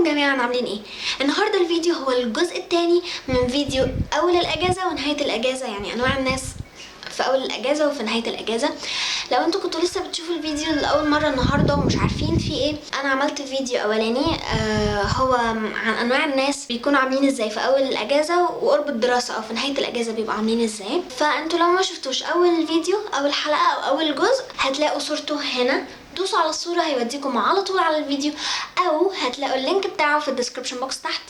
جميعا، عاملين ايه؟ النهارده الفيديو هو الجزء الثاني من فيديو اول الاجازة ونهاية الاجازه، يعني انواع الناس في اول الاجازة وفي نهاية الاجازه. لو انتوا كنتوا لسه بتشوفوا الفيديو لاول مرة النهارده ومش عارفين فيه ايه، انا عملت فيديو اولاني هو عن انواع الناس بيكونوا عاملين ازاي في اول الاجازة وقرب الدراسة او في نهاية الاجازة بيبقوا عاملين ازاي. فانتوا لو ما شفتوش اول فيديو، اول حلقة او اول جزء، هتلاقوا صورته هنا، دوسوا على الصورة هيوديكم على طول على الفيديو، او هتلاقوا ال link بتاعه في ال description box تحت.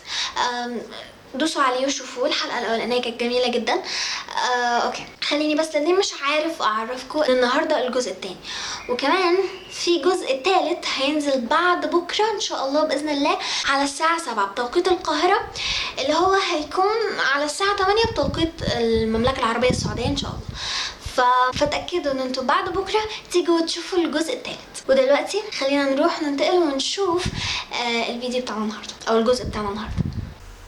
دوسوا عليه وشوفوه. الحلقة الأولانية كانت جميلة جدا. Okay، خليني بس لاني مش عارف أعرفكم إن النهاردة الجزء التاني، وكمان في جزء تالت هينزل بعد بكرة إن شاء الله بإذن الله على الساعة 7 بتوقيت القاهرة، اللي هو هيكون على الساعة 8 بتوقيت المملكة العربية السعودية إن شاء الله. فتأكدوا ان انتوا بعد بكرة تيجوا تشوفوا الجزء الثالث. ودلوقتي خلينا نروح ننتقل ونشوف الفيديو بتاعنا النهارده او الجزء بتاعنا النهارده.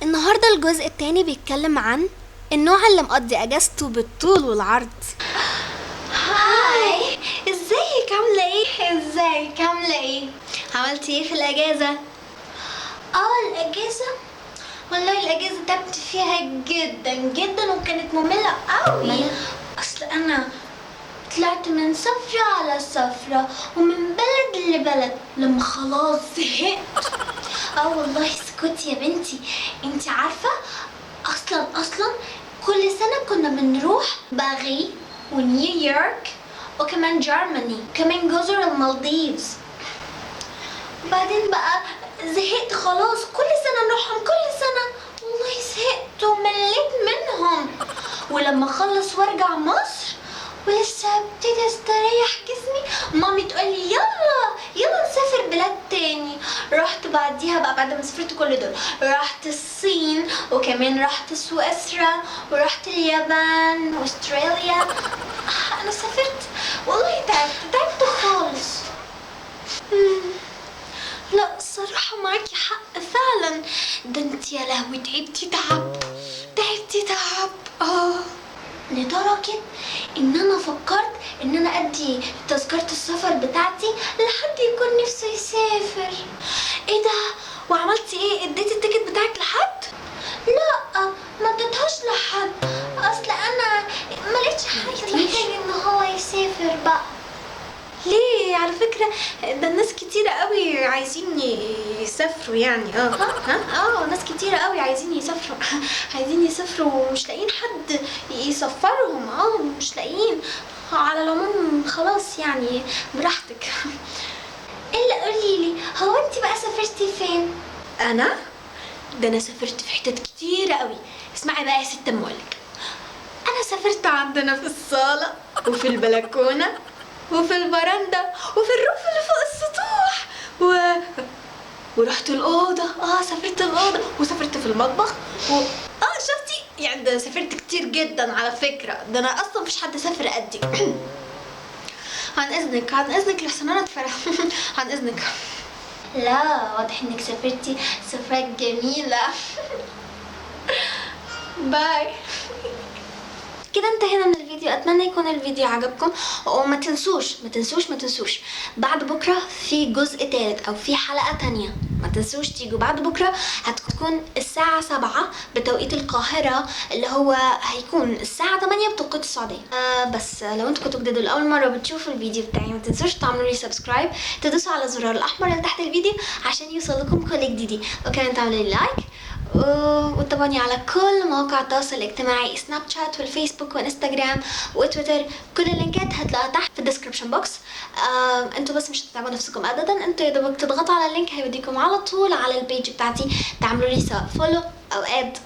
النهارده الجزء الثاني بيتكلم عن النوع اللي مقضي اجازته بالطول والعرض. Hi، ازيك؟ عامله ايه؟ ازيك؟ عامله ايه؟ عملتي ايه في الاجازة؟ الاجازة والله الاجازة تعبت فيها جدا جدا وكانت مملة قوي. اصل انا طلعت من سفرة على سفرة ومن بلد لبلد لما خلاص زهقت. والله اسكتي يا بنتي، انت عارفة اصلا كل سنة كنا بنروح باريس ونيويورك وكمان Germany، كمان جزر المالديفز. بعدين بقى زهقت خلاص، كل سنة نروحهم كل سنة، والله زهقت ومليت منهم. ولما اخلص وارجع مصر ولسه ابتدي استريح جسمي، مامي تقولي يلا يلا نسافر بلاد تاني. رحت بعديها بقى بعد ما سافرت كل دول، رحت الصين وكمان رحت سويسرا ورحت اليابان واستراليا. انا سافرت والله تعبت تعبت خالص. لا الصراحة معاكي حق فعلا، ده انت يا لهوي تعبتي تعب تعبتي تعب. لدرجة ان انا فكرت ان انا ادي تذكرة السفر بتاعتي لحد يكون نفسه يسافر. ايه ده؟ وعملتي ايه؟ اديتي ال ticket بتاعك لحد؟ لا ما اديتهاش لحد، اصل انا ما لقيتش حد محتاج ان هو يسافر بقى. ليه؟ على فكرة ده الناس كتيرة قوي عايزين يسافروا يعني. ها؟ ناس كتيرة قوي عايزين يسافروا عايزين يسافروا ومش لاقيين حد يسفرهم. مش لاقيين. على العموم خلاص يعني براحتك. الا قولي لي، هو انت بقى سافرتي فين؟ انا؟ ده انا سافرت في حتت كتيرة قوي. اسمعي بقى يا ست ام اقولك، انا سافرت عندنا في الصالة وفي البلكونة وفي البرندة وفي ال roof اللي فوق السطوح ورحت الأوضة. سافرت الأوضة وسافرت في المطبخ شفتي؟ يعني ده سافرت كتير جدا على فكرة، ده أنا أصلا مفيش حد سافر قدي. عن إذنك، عن إذنك لحسن أنا اتفرح. عن إذنك. لا واضح إنك سافرتي سفرات جميلة. Bye. كده انتهينا من الفيديو، اتمنى يكون الفيديو عجبكم، وما تنسوش ما تنسوش ما تنسوش بعد بكره في جزء تالت او في حلقة تانية. ما تنسوش تيجوا بعد بكره، هتكون الساعة 7 بتوقيت القاهرة اللي هو هيكون الساعة 8 بتوقيت السعودية. بس لو انتوا كنتوا جداد لاول مرة بتشوفوا الفيديو بتاعي، ما تنسوش تعملوا لي subscribe، تدوسوا على الزرار الاحمر اللي تحت الفيديو عشان يوصل لكم كل جديدي، وكمان تعملوا لي like وتابعوني على كل مواقع التواصل الاجتماعي، سناب شات والفيسبوك وانستغرام وتويتر. كل اللينكات هتلاقوها تحت في ال description box. انتوا بس مش هتتعبوا نفسكم ابدا، انتوا يا دوبك تضغطوا على ال link هيوديكم على طول على ال page بتاعتي، تعملوا لي سواء follow او add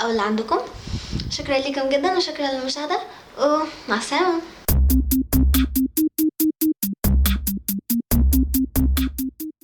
او اللي عندكم. شكرا لكم جدا وشكرا للمشاهدة ومع السلامة.